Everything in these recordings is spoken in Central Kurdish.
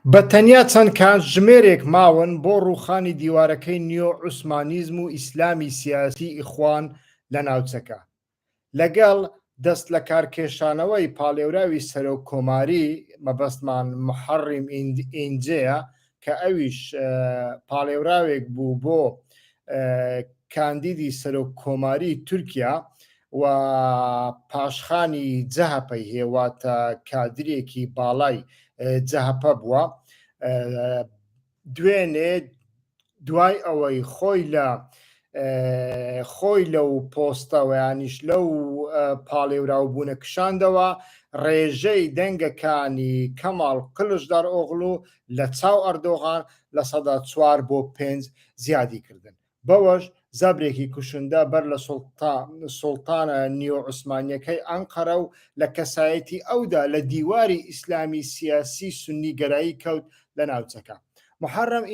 بە تەنیا چەند کاتژمێرێک ماون بۆ ڕووخانی دیوارەکەی نیۆ عوسمانیزم و ئیسلامی سیاسی ئیخوان لە ناوچەکە. لەگەڵ دەست لەکارکێشانەوەی پاڵێوراوی سەرۆک کۆماری، مەبەستمان محەڕیم ئینجەیە کە ئەویش پاڵێوراوێک بوو بۆ کاندیدی سەرۆک کۆماری تورکیا و پاشخانی جەهەپەی هەیە واتە کادرێکی باڵای جەهەپە بووە دوێنێ دوای ئەوەی خۆی لە خۆی لەو پۆستەوە یانیش لەو پاڵێوراوبوونە کشاندەوە ڕێژەی دەنگەکانی کەماڵ قلشدار ئۆغلو لە چاو ئەردۆغان 4% بۆ 5 زیادی کردن بەوەش زەبرێکی کوشندە بەر لە سوڵتانە نیۆ-عوسمانییەکەی ئەنقەرە و لە کەسایەتی ئەودا لە دیواری ئیسلامی سیاسی سوننیگەرایی کەوت لە ناوچەکە. موحەرەم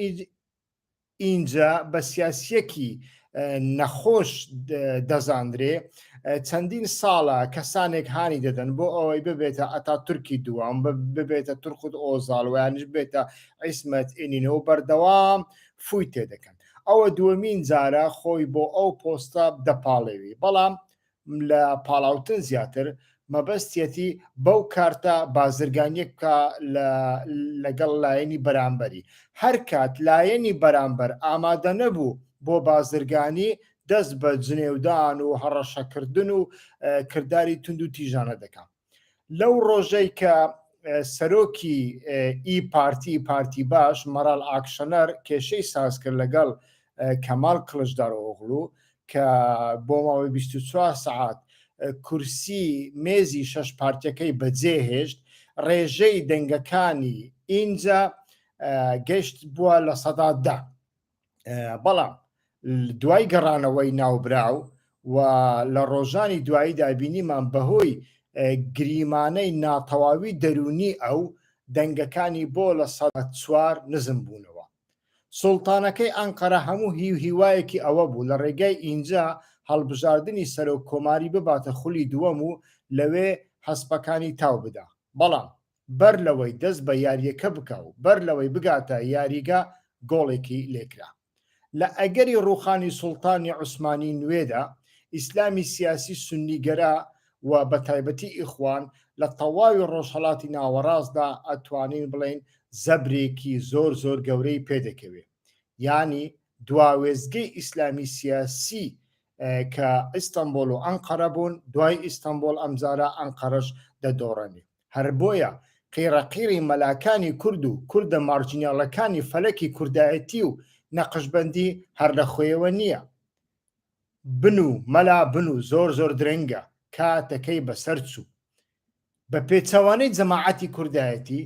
ئینجە بە سیاسییەکی نەخۆش دەزاندرێ، چەندین ساڵە کەسانێک هانی دەدەن بۆ ئەوەی ببێتە ئەتاتورکی دووەم، ببێتە تورقوت ئۆزاڵ و یانیش ببێتە عیسمەت ئینینۆ و بەردەوام فووی تێدەکەن. ئەوە دووەمین جارە خۆی بۆ ئەو پۆستە دەپاڵێوی، بەڵام لە پاڵاوتن زیاتر مەبەستیەتی بەو کارتە بازرگانیەک بکا لەگەڵ لایەنی بەرامبەری. هەرکات لایەنی بەرامبەر ئامادە نەبوو بۆ بازرگانی دەست بە جنێودان و هەڕەشەکردن و کرداری توندوتیژانە دەکا. لەو ڕۆژەی کە سەرۆکی ئی پارتی پارتی باش مەراڵ ئاکشەنەر کێشەی ساز کرد لەگەڵ کەمال کڵچدارئۆغڵو کە بۆ ماوەی 24 سەعات کورسی مێزی شەش پارتیەکەی بەجێهێشت ڕێژەی دەنگەکانی ئینجا گەشت بووە 10%. بەڵام دوای گەڕانەوەی ناوبراو و لە ڕۆژانی دواییدا بینیمان بەهۆی گریمانەی ناتەواوی دەروونی ئەو دەنگەکانی بۆ 4% نزم بوونەوە. سوڵتانەکەی ئەنقەرە هەموو هیو هیوایەکی ئەوە بوو لە ڕێگای ئینجا هەڵبژاردنی سەرۆک کۆماری بباتە خولی دووەم و لەوێ هەسپەکانی تاو بدا. بەڵام بەر لەوەی دەست بە یارییەکە بکا و بەر لەوەی بگاتە یاریگا گۆڵێکی لێکرا. لە ئەگەری ڕووخانی سوڵتانی عوسمانی نوێدا، ئیسلامی سیاسی سوننیگەرا و بە تایبەتی ئیخوان لە تەواوی ڕۆژهەڵاتی ناوەڕاستدا ئەتوانین بڵێین زەبرێکی زۆر زۆر گەورەی پێدەکەوێ. یانی دوا وێستگەی ئیسلامی سیاسی کە ئیستەنبۆڵ و ئەنقەرە بوون، دوای ئیستەنبۆڵ ئەمجارە ئەنقەرەش دەدۆڕێنێ. هەر بۆیە قیڕەقیڕی مەلاکانی کورد و کوردە مارجیناڵەکانی فەلەکی کوردایەتی و نەقشبەندی هەر لە خۆیەوە نییە. بنوو مەلا بنوو زۆر زۆر درەنگە، کاتەکەی بەسەر چوو. بە پێچەوانەی جەماعەتی کوردایەتی،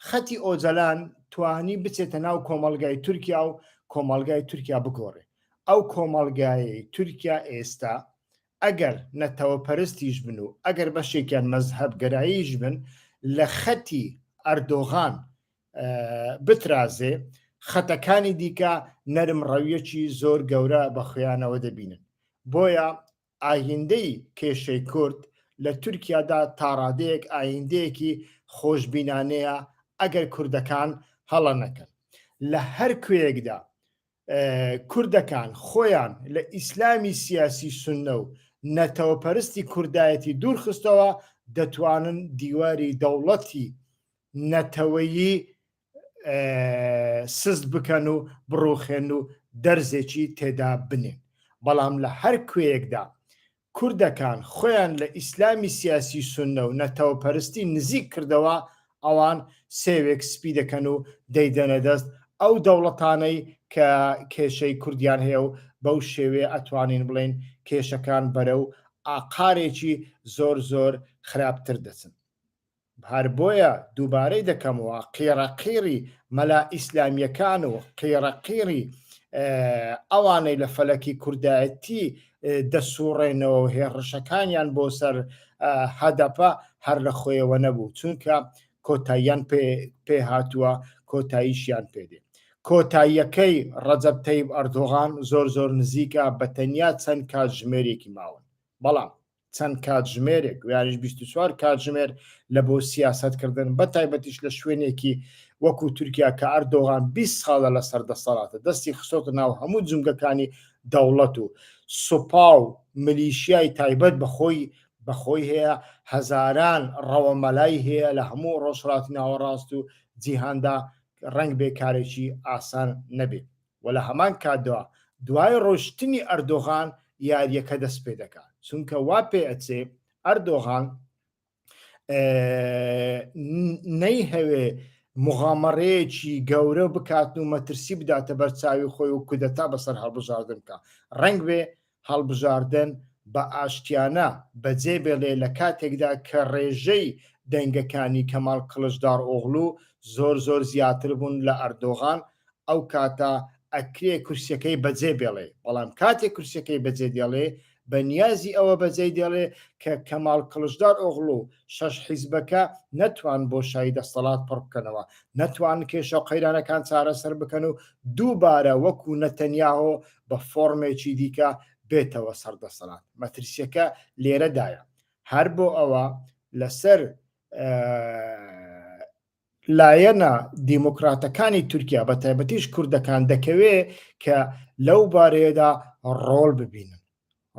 خەتی ئۆجەلان توانی بچێتە ناو کۆمەڵگای تورکیا و کۆمەڵگای تورکیا بگۆڕێ. ئەو کۆمەڵگایەی تورکیا ئێستا ئەگەر نەتەوەپەرستیش بن و ئەگەر بەشێکیان مەزهەبگەراییش بن لە خەتی ئەردۆغان بترازێ خەتەکانی دیکە نەرم ڕەویەکی زۆر گەورە بە خۆیانەوە دەبینن بۆیە ئایندەی کێشەی کورد لە تورکیادا تاڕادەیەک ئایندەیەکی خۆشبینانەیە ئەگەر کوردەکان هەڵە نەکەن لە هەر کوێیەکدا کوردەکان خۆیان لە ئیسلامی سیاسی سوننە و نەتەوەپەرستی کوردایەتی دوورخستەوە، دەتوانن دیواری دەوڵەتی نەتەوەیی سست بکەن و بڕوخێن و دەرزێکی تێدا بنێن. بەڵام لە هەر کوێیەکدا کوردەکان خۆیان لە ئیسلامی سیاسی سوننە و نەتەوەپەرستی نزیک کردەوە، ئەوان سێوێک سپی دەکەن و دەیدەنە دەست ئەو دەوڵەتانەی کە کێشەی کوردیان هەیە و بەو شێوەیە ئەتوانین بڵێین کێشەکان بەرەو ئاقارێکی زۆر زۆر خراپتر دەچن. هەر بۆیە دووبارەی دەکەمەوە قیڕەقیڕی مەلا ئیسلامیەکان و قیڕەقیڕی ئەوانەی لە فەلەکی کوردایەتی دەسوڕێنەوە و هێڕشەکانیان بۆ سەر هەدەپە هەر لە خۆیەوە نەبوو چونکە کۆتاییان پێ هاتووە کۆتاییشیان پێدێ کۆتاییەکەی ڕەجەب تەیب ئەردۆغان زۆر زۆر نزیکە بە تەنیا چەند کاتژمێرێکی ماون بەڵام. چەند کاتژمێرێک یانیش 24 کاتژمێر لە بۆ سیاسەتکردن بە تایبەتیش لە شوێنێکی وەکو تورکیا کە ئەردۆغان 20 ساڵە لەسەر دەسەڵاتە دەستی خستۆتە ناو هەموو جومگەکانی دەوڵەت و سوپا و ملیشیای تایبەت بەخۆی بەخۆی هەیە هەزاران ڕەوە مەلای هەیە لە هەموو ڕۆژهەڵاتی ناوەڕاست و جیهاندا ڕەنگ بێ کارێکی ئاسان نەبێ و لە هەمان کاتدا دوای ڕۆشتنی ئەردۆغان یاریەکە دەست پێ دەکا چونکە وا پێ ئەچێ ئەردۆغان نەیهەوێ مغامەڕەیەکی گەورە بکات و مەترسی بداتە بەر چاوی خۆی و کودەتا بەسەر هەڵبژاردن بکە ڕەنگ بێ هەڵبژاردن بە ئاشتیانە بەجێ بێڵێ لە کاتێکدا کە ڕێژەی دەنگەکانی کەمال کڵچدار ئۆغڵو زۆر زۆر زیاتر بوون لە ئەردۆغان ئەو کاتە ئەکرێ کورسیەکەی بەجێ بێڵێ بەڵام کاتێک کورسیەکەی بەجێ دێڵێ بە نیازی ئەوە بەجێی دێڵێ کە کەمال کڵچدار ئۆغڵو شەش حیزبەکە نەتوان بۆشایی دەستەڵات پڕ بکەنەوە نەتوان کێشە و قەیرانەکان چارەسەر بکەن و دووبارە وەکو نەتەنیاهۆ بە فۆرمێکی دیکە بێتەوە سەر دەسەڵات. مەترسیەکە لێرەدایە. هەر بۆ ئەوە لەسەر لایەنە دیموکراتەکانی تورکیا بە تایبەتیش کوردەکان دەکەوێ کە لەو بارەیەدا ڕۆڵ ببینن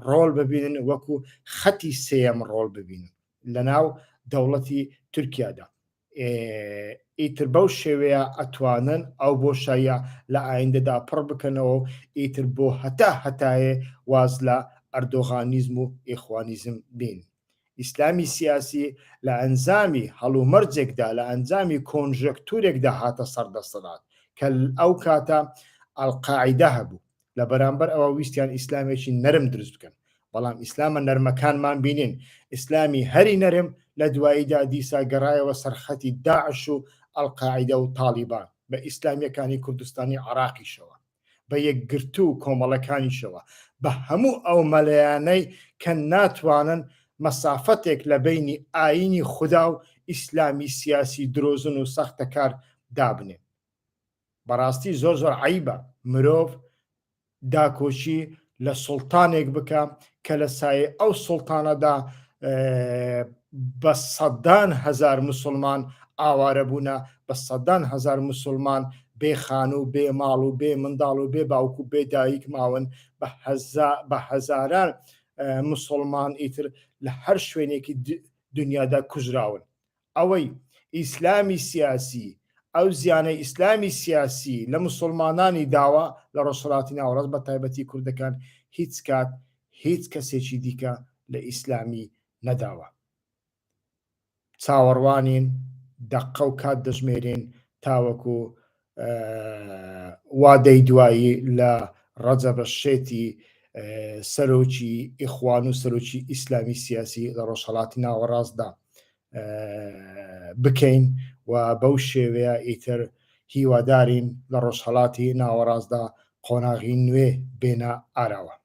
ڕۆڵ ببینن وەکو خەتی سێیەم ڕۆڵ ببینن لەناو دەوڵەتی تورکیادا. ئیتر بەو شێوەیە ئەتوانن ئەو بۆشاییە لە ئایندەدا پڕ بکەنەوە و ئیتر بۆ هەتا هەتایێ واز لە ئەردۆغانیزم و ئیخوانیزم بین. ئیسلامی سیاسی لە ئەنجامی هەڵومەرجێکدا، لە ئەنجامی کۆنژەکتورێکدا هاتە سەر دەسەڵات کە ئەو کاتە ئەلقاعیدە هەبوو. لە بەرامبەر ئەوە ویستیان ئیسلامێکی نەرم دروست بکەن بەڵام ئیسلامە نەرمەکانمان بینین ئیسلامی هەری نەرم لە دواییدا دیسا گەڕایەوە سەرخەتی داعش و ئەلقاعیدە و تاڵیبان بە ئیسلامیەکانی کوردستانی عراقیشەوە بە یەکگرتوو و کۆمەڵەکانیشەوە بە هەموو ئەو مەلایانەی کە ناتوانن مەسافەتێک لە بینی ئاینی خودا و ئیسلامی سیاسی درۆزن و ساختەکار دابنێن. بەڕاستی زۆر زۆر عەیبە مرۆڤ داکۆکی لە سوڵتانێک بکە کە لە سایەی ئەو سوڵتانەدا بە سەدان هەزار مسلمان ئاوارە بوونە بە سەدان هەزار مسلمان بێ خانوو بێ ماڵ و بێ منداڵ و بێ باوک و بێ دایک ماون بە هەزاران مسلمان ئیتر لە هەر شوێنێکی دنیادا کوژراون ئەوەی ئیسلامی سیاسی، ئەو زیانەی ئیسلامی سیاسی لە موسوڵمانانی داوە لە ڕۆژهەڵاتی ناوەڕاست بە تایبەتی کوردەکان هیچ کات هیچ کەسێکی دیکە لە ئیسلامی نەداوە. چاوەڕوانین دەقە و کات دەژمێرین تاوەکو وادەی دوایی لە ڕەجەبە شێتی سەرۆکی ئیخوان و سەرۆکی ئیسلامی سیاسی لە ڕۆژهەڵاتی ناوەڕاستدا بکەین و بەو شێوەیە ئیتر هیوادارین لە ڕۆژهەڵاتی ناوەڕاستدا قۆناغی نوێ بێنە ئاراوە.